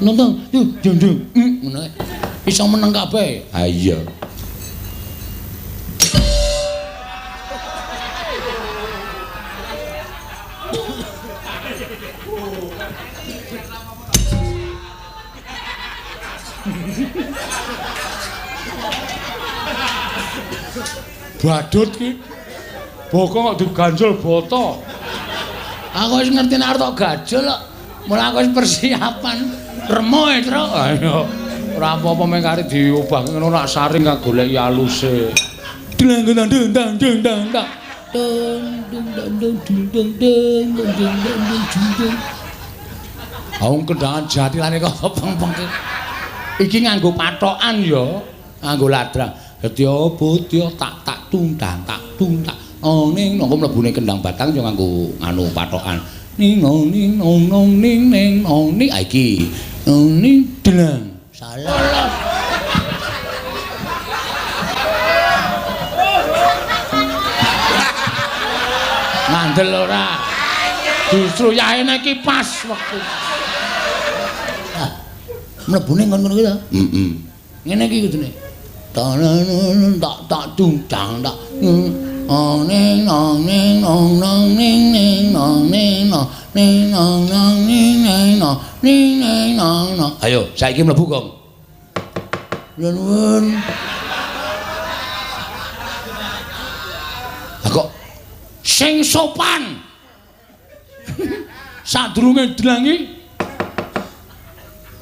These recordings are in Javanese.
Nonton dung dung ngono. Iso meneng kabeh. Ha iya. Badut ki. Bokong kok diganjul boto. Aku wis ngerti nek arep tok gajul kok. Mula aku wis persiapan remo e, Truk. Ayo. Ora apa-apa meng kari diobahke ngono nak saring kang goleki aluse. Dlang dang dang dang dang dang. Dong dong dong dong dong dong dong dong dong dong dong. Wong kendangan jatilane kok peng-peng. Iki nganggo patokan ya, nganggo ladrang. Dadi bodya tak tak tundang tak tuntak. Oh ning nang mlebune kendang batang yo nganggo nganu patokan. Ning nong ning nong nong ning ning nong ning iki. Ning dlang. Salah. Ngandel ora. Justru yaene iki pas wektu. Ah. Mlebune ngono kuwi to? Heeh. Ngene iki kudune. Tak tak tundang tak. Ong ning nong ning nong nong ning ning nong ning nong ning nong nong ning ning nong ning ning nong nong. Ayo saiki mlebu, Gong. Nuwun. Lah kok sing sopan. Sadurunge dlangi.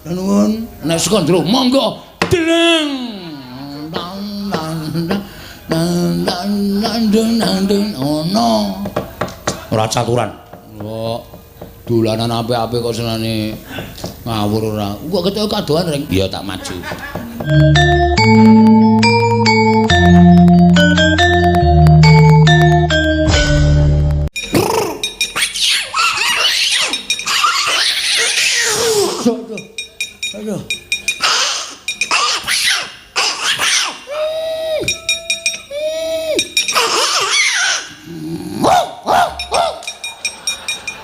Nuwun. Nek saka ndro monggo dlang. Dang dang dang dang dang dang dang dang ono. Ora caturan. Kok dolanan apik-apik kok senane ngawur ora. Kok ketok kadohan ring. Iya tak maju. Aduh. Aduh.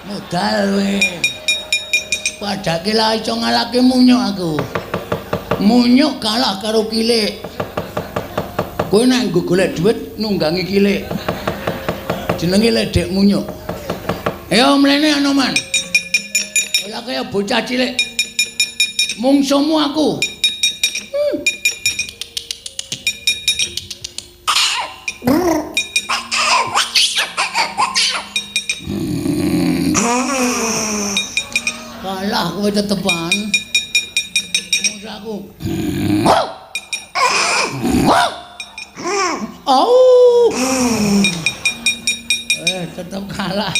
Modal we. Padake lah iso ngalahke munyuk aku. Munyuk kalah karo kilik. Kowe nek nggo golek dhuwit nunggangi kilik. Jenenge ledek munyuk. Ayo mlene Anoman. Ora kaya bocah cilik. Mungsuhmu aku. Kalah kowe tetepan. Mungsuh aku. Au. Tetep kalah.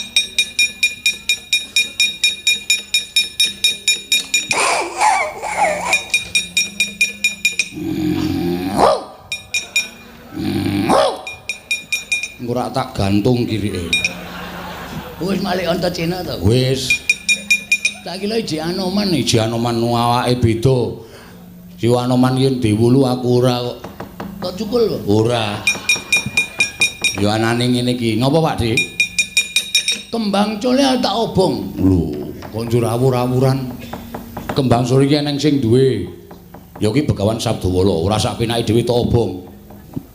Ora tak gantung kirike. Wis malik Antasena to? Wis. Tak kira ijek Anoman. Ijek Anoman awake beda. Si Anoman yen diwulu aku ora kok. Kok cukul kok? Ora. Ya anane ngene iki. Ngopo Pak Dik? Kembang cole tak obong. Lho, kok njur awur-awuran. Kembang sore iki eneng sing duwe. Ya iki Begawan Sabdawala, ora sak penake dhewe tak obong.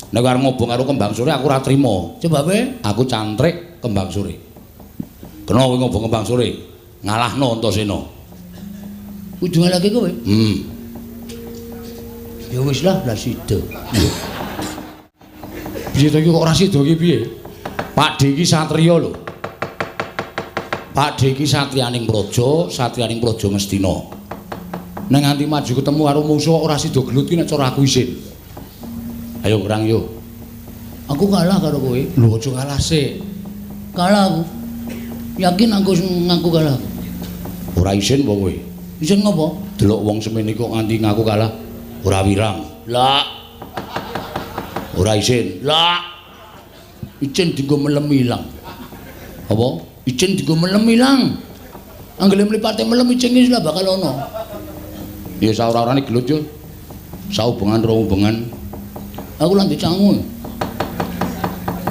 Nek arep ngobong karo kembang sore aku ora trima. Sebabe? Aku cantrik kembang sore. Kena kowe ngobong kembang sore, ngalahno Antasena. Kudu ngalahke kowe? Ya wis lah, lah sida. Piye to iki kok ora sida iki piye? Pak D iki satriya lho. Pak D iki satriyaning praja, satriyaning praja Ngastina. Nek nganti maju ketemu karo mungsuh ora sida gelut ki nek cara aku isin. Ayo ngrang yo. Aku kalah karo kowe. Lho aja kalah sik. Kalah aku. Yakin aku ngaku kalah. Ora isin apa kowe? Isin ngopo? Delok wong semene kok nganti ngaku kalah. Ora wirang. Lah. Ora isin. Lah. Icin dienggo melem ilang. Apa? Icin dienggo melem ilang. Anggere mlipate melem icin iki lah bakal ana. Ya saora-orane gelut yo. Saubengan rong ubengan. Aku lan dicangu.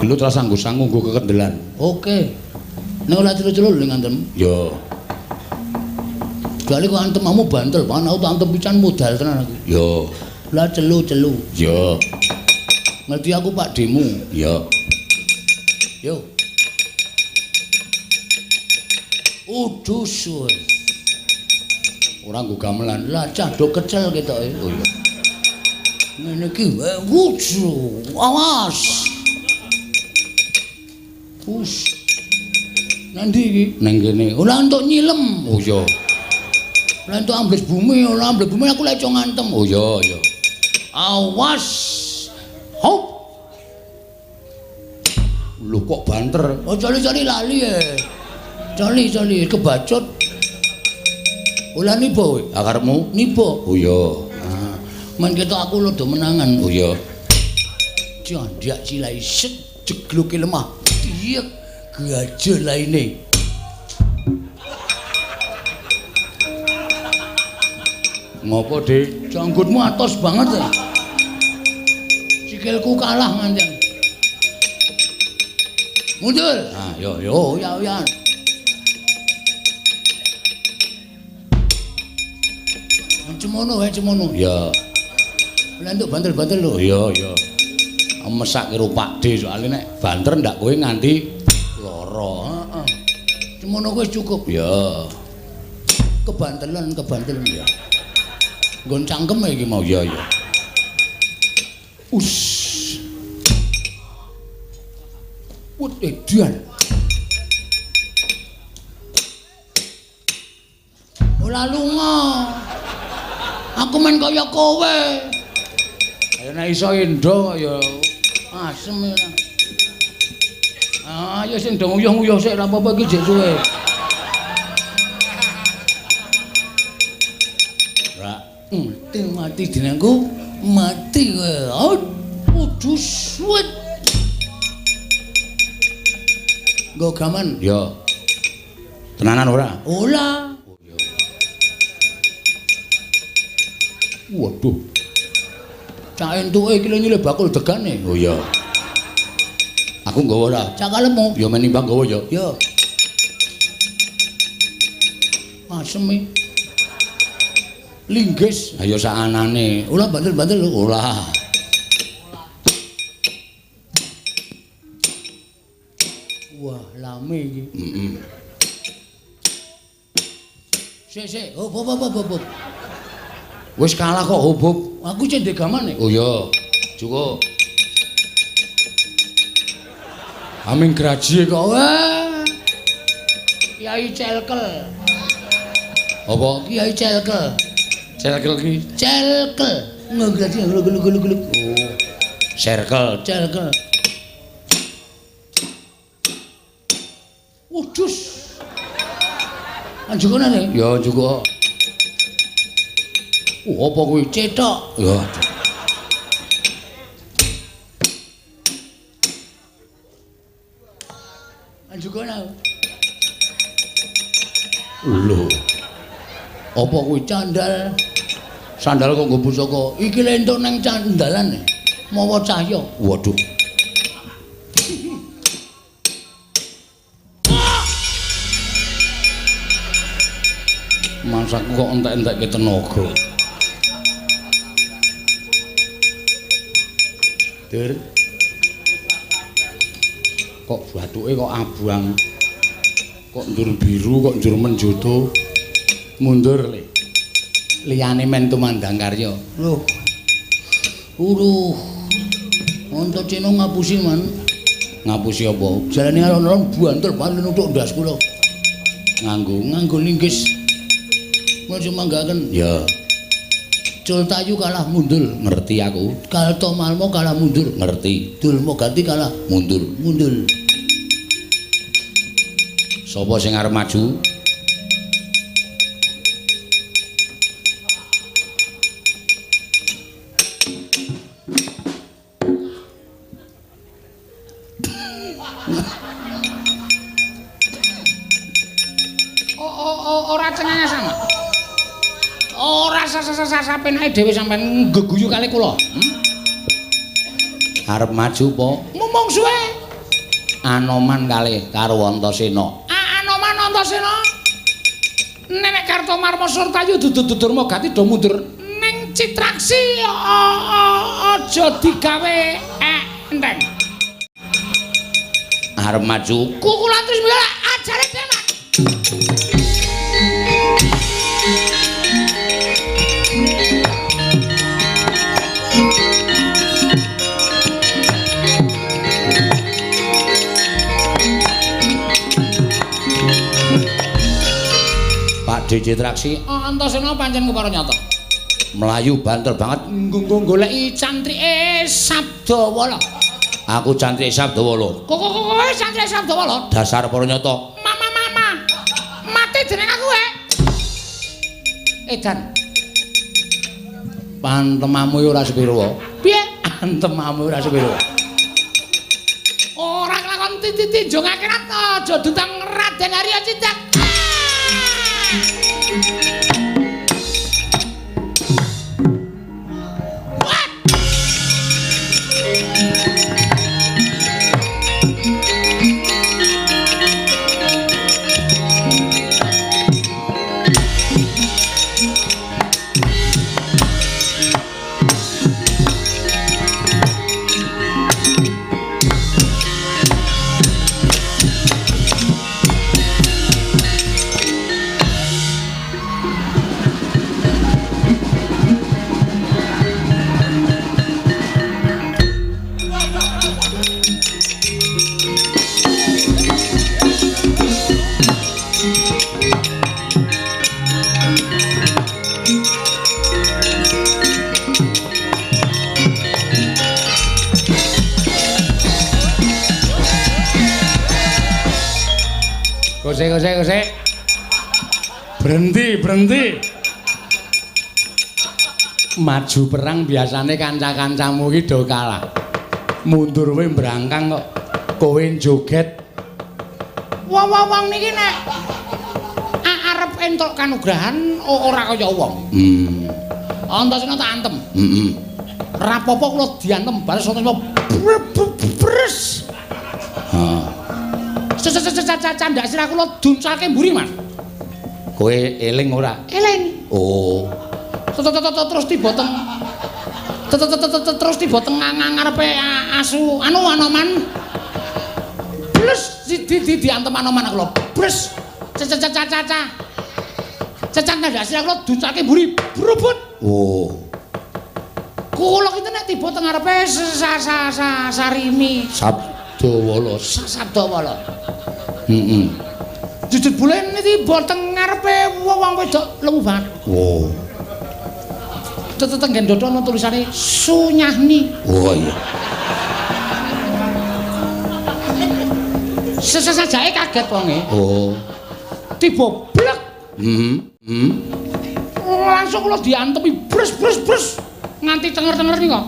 Gelut ra sanggo sangu nggo kekendelan. Oke. Nek ora celo-celo lho ngantem. Yo. Soale kok antemamu bantel banget, aku tak antem pisan modal tenan aku. Yo. Lah celu-celu. Yo. Ngerti aku Pak Demu. Yo. Yo. Udus kowe. Ora nggo gamelan. Lah cah do kecel ketoke. Oh iya. Ngene iki wuju. Awas. Us. Nanti iki Neng kene. Ora entuk nyilem. Oh iya. Ora entuk ambles bumi, ora ambles bumi aku lek ngantem. Oh iya, iya. Awas. Hop. Lho kok banter? Oh coli-coli lali e. Coli-coli kebacut. Ora niba kowe. Ah karepmu? Niba. Oh iya. Ah. Men ketok aku rada menangan. Oh iya. Candhak silai set jegluke lemah. Diyek gajah laine. Ngopo, Dik? Janggutmu atos banget ya. Sikilku kalah ngantian. Mundur. Ah, yo yo. Ya ya. Cemono wae cemono. Ya. Lah entuk bantel-bantel lho. Iya, iya. Mesake karo Pakde soalé nek banter ndak kowe nganti lara. Heeh. Cemono kuwi cukup. Ya. Kebantelan, kebantelan ya. Nggon cangkem iki mau. Ya, ya. Us. Wut edan. Ora lunga. Aku men kaya kowe. Ayo nek iso endo ya asem ya. Ah, ya sing do nguyuh-nguyuh sik ora apa-apa iki jek suwe. Ora mati mati dinangku mati kowe. Udu suwet. Nggo gaman. Ya. Tenanan ora? Ora. Waduh. Cak entuke iki lho nyilih bakul degane. Oh iya. Aku nggawa ora? Cak kalemmu. Ya menimbang nggawa ya. Ya. Asem iki. Linggis. Ayo sakanane. Ora bandel-bandel lho. Ora. Wah, lame iki. Heeh. Sik sik, hop hop hop hop. Wis kalah kok hubub. Aku cek gamane. Oh iya. Cukup. Aming graji kok. Wah. Kiai Celkel. Apa? Kiai Celkel. Celkel ki? Celkel. Ngegraji glug-glug-glug. Oh. Circle. Celkel. Udus. Anjukane? Ya cukup. Apa kuwi cetok? Ya. Anjukane. Lho. Apa kuwi candal? Sandal kok nggo pusaka. Iki lho entuk nang candalan. Mawa cahya. Waduh. Masaku kok entek-entekke tenaga. Dur. Kok bathuke kok abang. Kok njur biru, kok njur menjoto. Mundur le. Liyane men tumandang karya. Lho. Uruh. Antasena ngapusi, Man. Ngapusi apa? Jalane alon-alon banter banget nuthuk ndas kula. Nganggo nganggo linggis. Mun sumanggaken. Ya. Cultayu kalah mundur, ngerti aku. Kalto Malmo kalah mundur, ngerti. Dulma Gati kalah mundur, mundur. Sapa sing arep maju? Ora cengengesan. Ora sapenake dhewe sampean geguyu kali kula. Arep maju apa? Mumung suwe. Anoman kalih karo Antasena. Anoman Antasena. Nenek Kartomarma Surtayu dudu Durmagati do mundur ning Citraksi aja digawe enteng. Arep maju kula terus mila ajare demak. Pak D Citraksi Antasena pancen kepara nyata. Melayu banter banget nggo goleki cantrike Sabdawala. Aku cantrike Sabdawala. Kok kowe cantrike Sabdawala? Dasar para nyata. Mama mama. Mati jeneng aku eh. Edan. Pantemamu ora sepiro. Piye? Antemamu ora sepiro. Ora kelakon tinjung akhirat aja dutang Raden Arya Cicak. Kosek. Berhenti. Maju perang biasane kanca-kancamu iki do kalah. Mundur kowe mbrangkang kok kowe joget. Wong-wong niki nek arep entuk kanugrahan ora kaya wong. Antasena tak antem. Heeh. Rapopo kula diantem bares Antasena bres. Heeh. Candak sirah kula duncalke mburi, Mas. Kowe eling ora? Eling. Oh. Terus tiba teng terus tiba teng ngarepe asu anu Anoman. Blus di diantem Anoman kula. Blus. Caca. Candak sirah kula duncalke mburi. Brubut. Oh. Kula kinten nek tiba teng ngarepe Sarimi. Sabdawala. Sabdawala. Heeh. Jujur bulen tiba teng ngarepe wong wedok lemu banget. Oh. Teteng nggen dada ana tulisane Sunyahni. Oh iya. Sesajake kaget wonge. Oh. Tiba blek. Heeh. Langsung kula diantemi brus brus brus nganti tenger-tenger nika.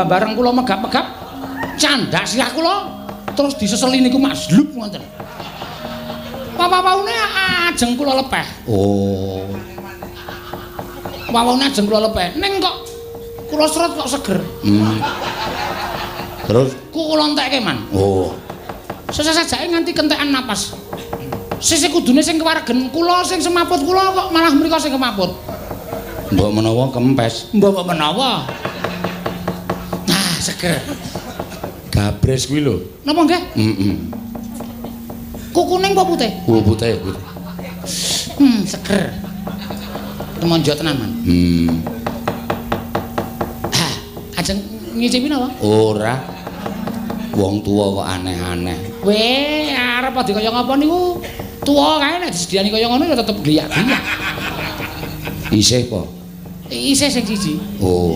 Bareng kula megap-megap candak sirah kula terus diseseli niku mazlub ngoten. Wawaune ajeng kula lepeh. Oh. Wawaune ajeng kula lepeh. Ning kok kula seret kok seger. Terus kula entekke, Man. Oh. Sesajake nganti kentekan napas. Sisih kudune sing kewaregen kula sing semaput kula kok malah mriko sing kemaput. Mbok menawa kempes. Mbok menawa. Nah, seger. Gabres kuwi lho. Napa nggih? Heeh. Kuning apa putih? Kuku putih. Seger. Temonjo tenan, Man. Ah, ajeng ngicipi napa? Ora. Wong tuwa kok aneh-aneh. Weh, arep adi kaya ngapa niku? Tuwa kae nek disediani kaya ngono ya tetep gliyak-gliyak. Isih apa? Isih sing siji. Oh.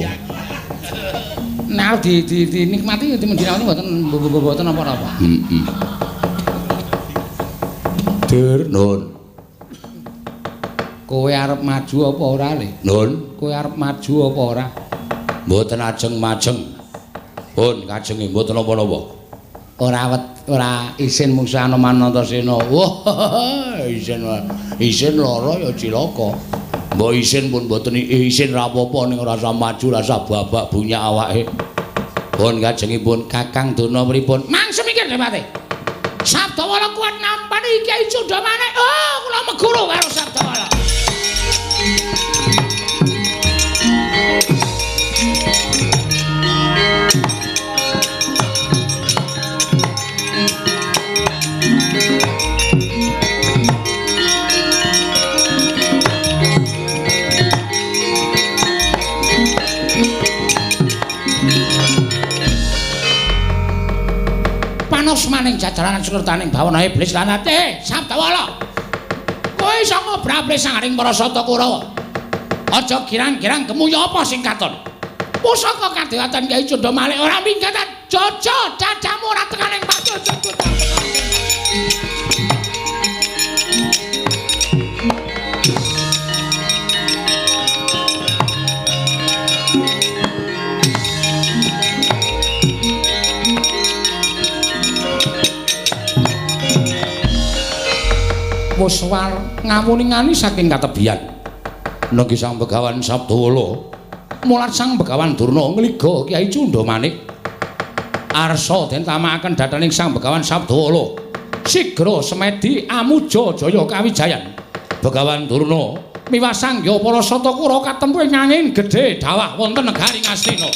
Nek arep dinikmati dimendinane mboten mboten napa-napa. Heeh. Dur, Nun. Kowe arep maju apa ora, Le? Nun, kowe arep maju apa ora? Mboten ajeng majeng. Pun kajenge mboten napa-napa. Ora isin mungsu Anoman Antasena. Wah, isin lara ya cilaka. Mbok isin pun mboten isin ra apa-apa ning ora usah maju, ora usah babak bunyak awake. Pun kajengipun Kakang Dana pripun? Mangsa mikir Depate. Sabdawala kuat nampani Kyai Cundamane. Oh, kula meguru karo Sabdawala. Panos maning jajaranan sukertaning bawana iblis lan ate Sabdawala. Kowe iso ngobrable sangaring para sata Kurawa. Aja girang-girang gemuya apa sing katon. Pusaka kadewatan Kyai Cundamalik ora minggatan. Jojo dadamu ora tekaning pacojo. Wis war ngawuningani saking katebian. Nanging Sang Begawan Sabdawala mulat Sang Begawan Durna ngliga Kyai Cundamanik. Arsa den tamakaken dhateng Sang Begawan Sabdawala. Sigra semedi amuja jaya kawijayan. Begawan Durna miwah sangya para Satakura katempu ing angin gedhe dawah wonten negari Ngastina.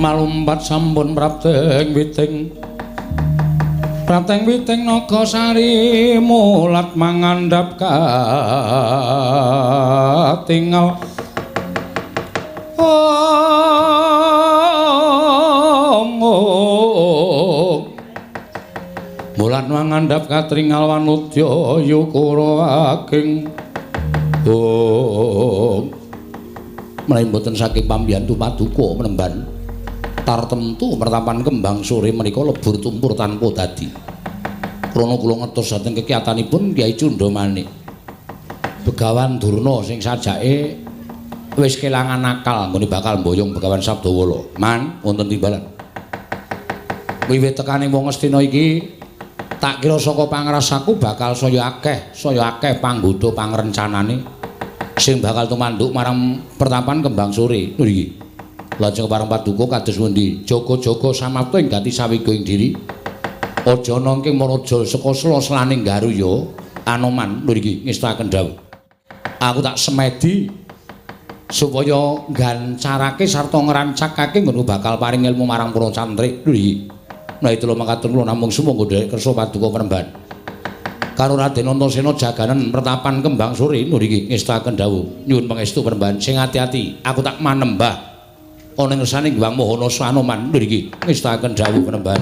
Malumpat sampun prapteng witing. Prapteng witing Nagasari mulat mangandhap katingal. Om. Mulat mangandhap katringal wanudya yukura ageng. Om. Menawi mboten saking pambiyantu paduka menemban tartemtu mertapan kembang sore menika lebur tumpur tanpa dadi. Krana kula ngertos dhateng kekiyatanipun Kyai Cundamane. Begawan Durna sing sajake wis kelangan akal nggone bakal mboyong Begawan Sabdawala. Man wonten timbalan. Wiwit tekane wong Ngastina iki tak kira saka pangrasaku bakal saya akeh panggodha pangrencanane sing bakal tumanduk marang pertapan kembang sore. Lho iki. Lajeng pareng paduka kados pundi? Jaga-jaga samapta ing gati sawiga ing diri. Aja nangking maraja saka sela-selaning garuya Anoman. Lho iki ngestakaken dawuh. Aku tak semedi supaya nggancarake sarta ngrancakake nggon bakal paring ilmu marang para cantrik. Lho iki. Menawi kula makaten kula namung sumangga nderek kersa paduka penemban. Karo Raden Antasena jaganen pertapan kembang sore. Lho iki ngestakaken dawuh. Nyuwun pangestu penemban sing ati-ati. Aku tak manembah ana ing ngersane Hyang Maha Nasa Anoman. Lho iki ngestakaken dawuh penemban.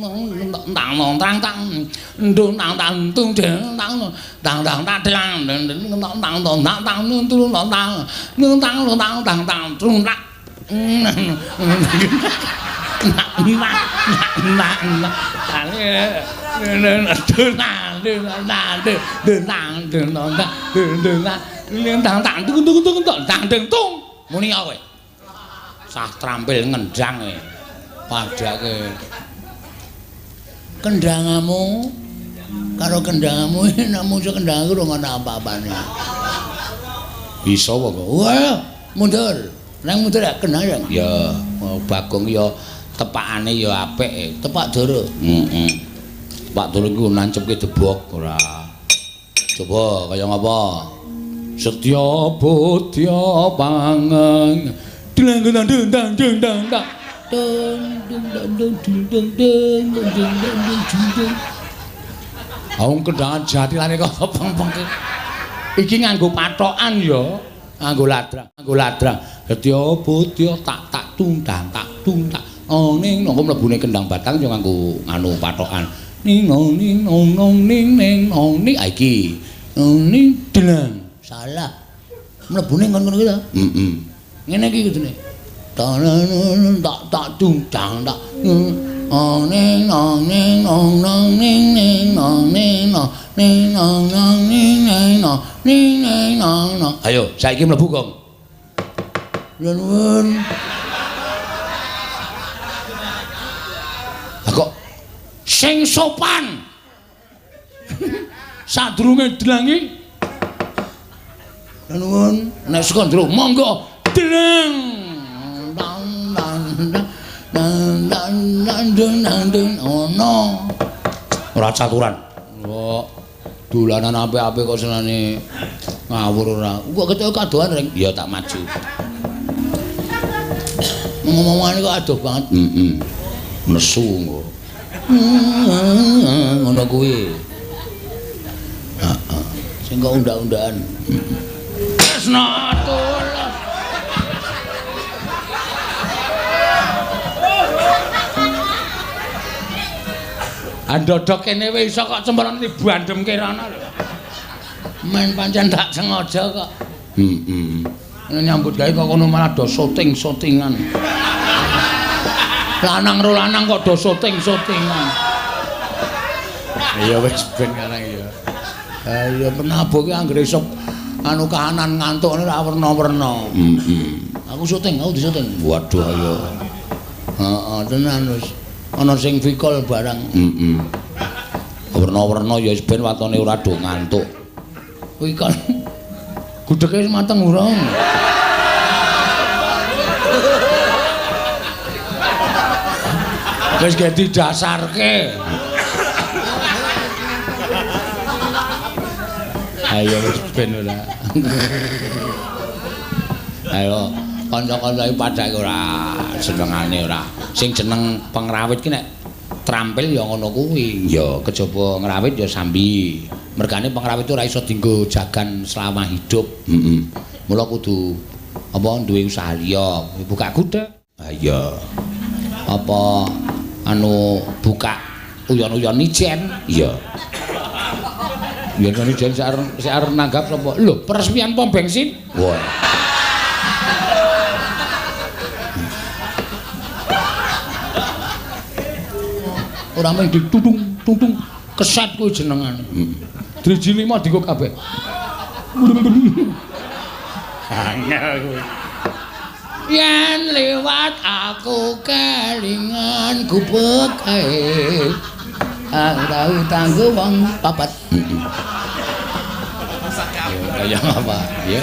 tang tang tang ndung tang tang tung tang tang tang tang tang tang tang tang tang tung tang tang tang tang tang tang tung tang muni kowe sah trampil ngendang e padhake kendangamu karo kendangamu nek musuh kendangku ora ana apa-apane. Bisa apa kok? Wah, mundur. Nang mundur ya kendang ya. Ya, Bagong ya tepakane ya apik, tepak doro. Heeh. Tepak doro iku nancepke debok ora. Coba kaya ngapa? Setya bodya pangeng dlang dang dang dang dang dang dang dang dang dang dang dang dang dang. Wong kendangan jatilane kok peng-peng. Iki nganggo patokan ya, nganggo ladrang, nganggo ladrang. Setya bodya tak tak tung tang tak tung tak. Oh ning nang mlebune kendang batang ya nganggo nganu patokan. Ning nong ning nong nong ning ning nong ning iki. Ning dlang. Salah. Mlebune ngono kuwi to? Heeh. Ngene iki kudune. Tak tak tung tang tak. Ong ning nong ning nong nong ning ning nong ning nong ning nong nong ning ning nong ning ning nong nong. Ayo saiki mlebu, Gong. Nuwun. Lah kok sing sopan. Sadurunge dlangi. Nuwun. Nek saka ndro monggo dlang. Dang dang dang dang dang dang dang ono. Ora caturan. Kok dolanan apik-apik kok senane ngawur ora. Kok ketok kadohan ring. Ya tak maju. Ngomong-ngomongane kok adoh banget. Heeh. Nesu engko. Ngono kuwi. Heeh. Sing kok undak-undakan. Tresna tulus. Andodok kene wis iso kok cemplon dibandhemke rono lho. Men pancen tak sengaja kok. Heeh. Nyambut gawe kok kono malah do syuting-syutingan. Lanang ro lanang kok do syuting-syutingan. Ya wis ben karang ya. Ha iya penabuh ki anggere iso anu kahanan ngantuk ora werna-werna. Heeh. Aku syuting, aku disyuting. Waduh ayo. Heeh, tenan wis. Ana sing vikol barang. Heeh. Werna-werna ya wis ben watone ora do ngantuk. Vikol. Gudheke wis mateng urung. Wis ge didasarke. Ayo wis ben ora. Ayo kanca-kanca iki padake ora senengane ora. Sing jeneng pengrawit ki nek trampil ya ngono kuwi. Ya kejaba ngrawit ya sambi. Mergane pengrawit ora iso dienggo jagan selama hidup. Heeh. Mula kudu apa duwe usaha liya, buka gudeg. Ha iya. Apa anu buka uyon-uyon ijen? Iya. Uyon-uyon ijen sik arep nanggap sapa? Lho, peresmian pom bensin? Wah. Ora mung ditutung-tutung keset kuwi jenengane. Driji 5 dienggo kabeh. Angel kuwi. Yen lewat aku kelingan gubuk kae. Tau tanggo wong papat. Kaya apa? Ya.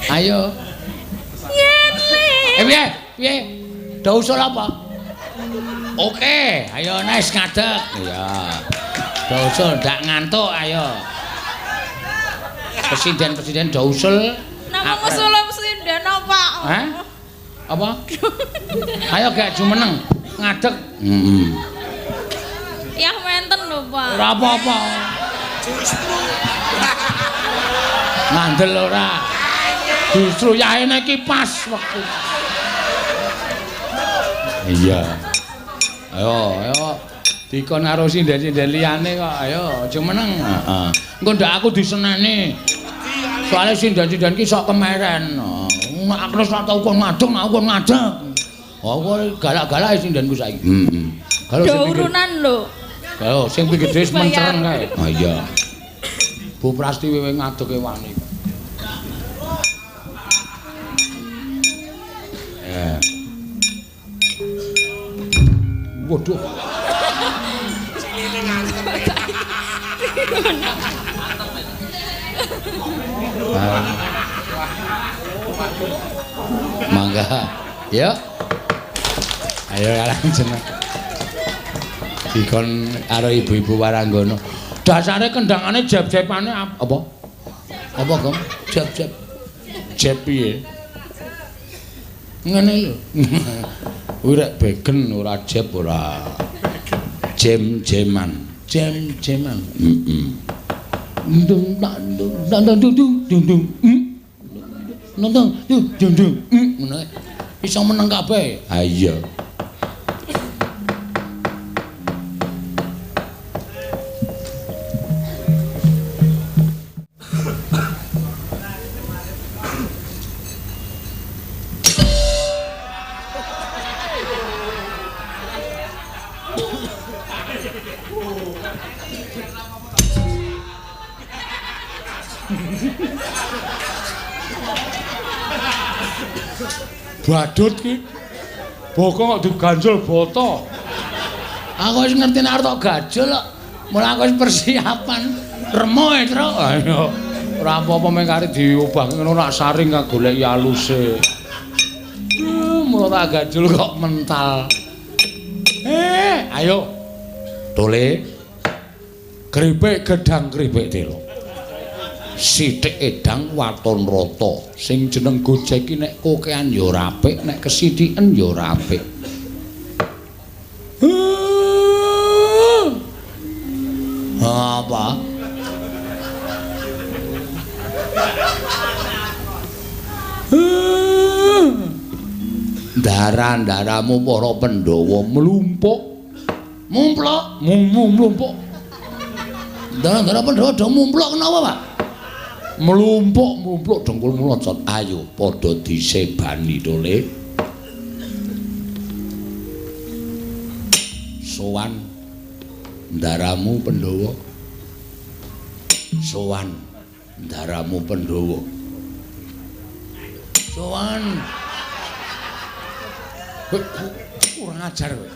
Ayo. Piye? Piye? Do usul apa? Oke, ayo nice ngadeg. Iya. Do usul ndak ngantuk ayo. Presiden-presiden do usul. Napa usul presiden apa? Hah? Apa? Ayo gak jumeneng, ngadeg. Heeh. Ya menten lho, Pak. Ora apa-apa. Ngandel ora. Justru yaene iki pas wektu. Iya. Ayo, ayo. Dikon karo sinden-sinden liyane kok. Ayo, aja meneng. Heeh. Engko ndak aku diseneni. Soale sinden-sinden ki sok kemeren. Nek aku wis tau kon ngadeg, aku kon ngadeg. Oh, kowe galak-galak sindenku saiki. Heeh. Kalau sing pinggir urunan lho. Kalau sing pinggir dhewe mencereng kae. Ha iya. Bu Prastiwi wewe ngadege wani. Waduh. Ciline ngantem. Mangga. Yuk. Ayo karang jeneng. Dikon karo ibu-ibu Waranggono. Dasare kendangane jeb-jebane apa? Apa, Gong? Jeb-jeb. Jeb piye? Ngene lho. Kuwi rek begen ora jeb ora. Jem-jeman. Jem-jeman. Heeh. Ndung tak ndung tak ndung dung dung dung. Nonton dung dung dung. Ngono. Iso meneng kabeh. Ha iya. Badut ki. Bokong kok diganjul boto. Aku wis ngerti nek arep tok gajul kok. Mula aku wis persiapan remo e, Truk. Ayo. Ora apa-apa meng kari diubah ngono nak saring kang goleki aluse. Mula tak gajul kok mental. Ayo. Tole. Kripik gedang kripik telo. Sithik edang waton rata. Sing jeneng Gojek ki nek kokean ya ora apik, nek kesithiken ya ora apik. Apa? Ndara-ndaramu para Pandhawa mlumpuk. Mumpluk, mumpluk. Ndara-ndara Pandhawa do mumpluk kenapa, Pak? Mlumpuk-mlumpuk dengkul mlocot. Ayo padha disebani tole. Sowan ndaramu Pandhawa. Sowan ndaramu Pandhawa. Sowan. Kowe kurang ajar kowe.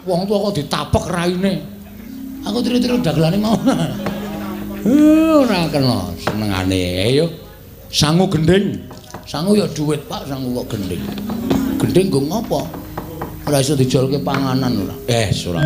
Wong tuwa kok ditapek raine. Aku tiru-tiru dagelane mau. Ora kena senengane. Ayo sangu gending. Sangu ya duit, Pak, sangu kok gending. Gending nggo ngopo? Ora iso dijolke panganan ora. Ora.